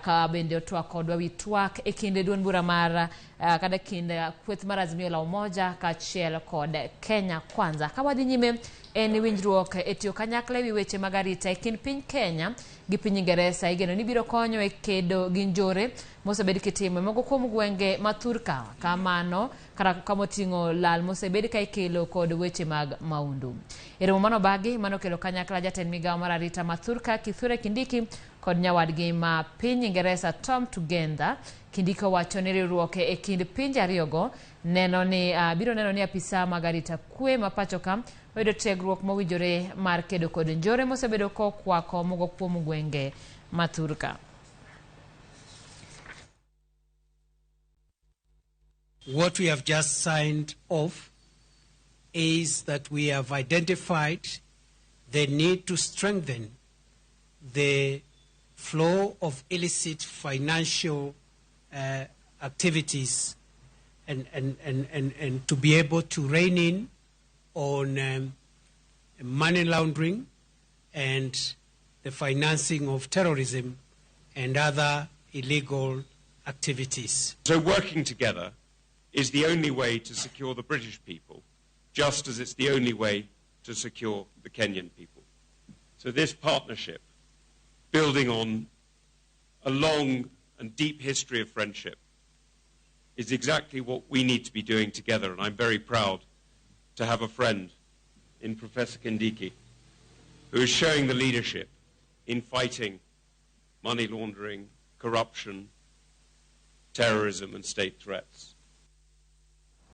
Ka bende otwak kodwa wi twak e kind duond bura mar kata kind kweth mar Azimio la Umoja kaachiel kod Kenya Kwanza. Ka wadhi nyime en winjruok e tiyo kanyakla e wi weche mag arita e kind piny Kenya gi piny Ingeresa igeno ni biro konyo e kedo gi njore mosebed kitimo e moko kuom gwenge ma thurka kamano kata kamoting'o lal mosebed ka ikelo kod weche mag maundu. E romo manobagi manokelo kanyakla jatend migawo mar arita ma thurka Kithure Kindiki kod nyawadgi ma piny Ingeresa Tom Tugenda. Kindiki owacho ni riwruok e kind pinje ariyogo neno ni biro neno ni apisa mag arita kwe ma pachoka oyudo tiegruok mowinjore mar kedo kod njore mosebedo kokwako moko kuom gwenge ma thurka. What we have just signed off is that we have identified the need to strengthen the flow of illicit financial activities and to be able to rein in on money laundering and the financing of terrorism and other illegal activities. So working together is the only way to secure the British people, just as it's the only way to secure the Kenyan people. So this partnership, building on a long and deep history of friendship, is exactly what we need to be doing together, and I'm very proud to have a friend in Professor Kindiki who is showing the leadership in fighting money laundering, corruption, terrorism and state threats.